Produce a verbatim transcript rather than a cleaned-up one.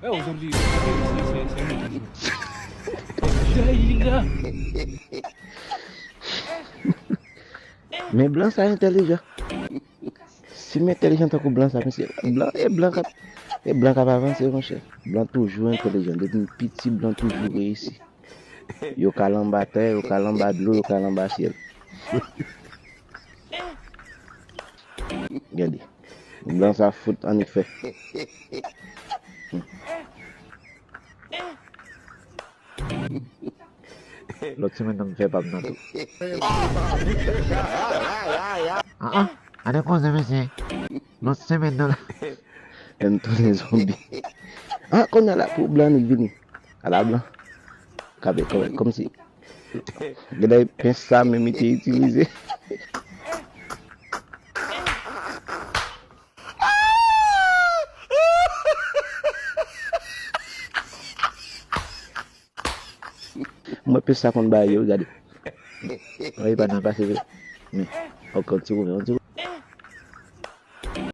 Eh, aujourd'hui, c'est, c'est, c'est, c'est mon jour. Jayi la. Men blan sa entèlijan. Si m entèlijan tankou blan sa, mesye, blan, e blan k ap, e blan k ap avanse, monchè. Blan toujou entèlijan. Depi m piti, blan toujou reyisi. Yo kal anba tè, yo kal anba dlo, yo kal anba syèl. Gade. Blan sa fout annik fè. Lòt semèn nan m fè pa m nan tou. Ah, ah, ane konze mesye. Lòt semèn nan la. Lè m tounen zonbi. Ah, kounye a la pou blan annik vini. Ala blan. Kabe kòmsi. Gade pens sa menm li te itilize. Mwen pens sa konn bagay yo, gade. Wi, pa nan pase vre. Men, ok, on ti kou, on ti kou.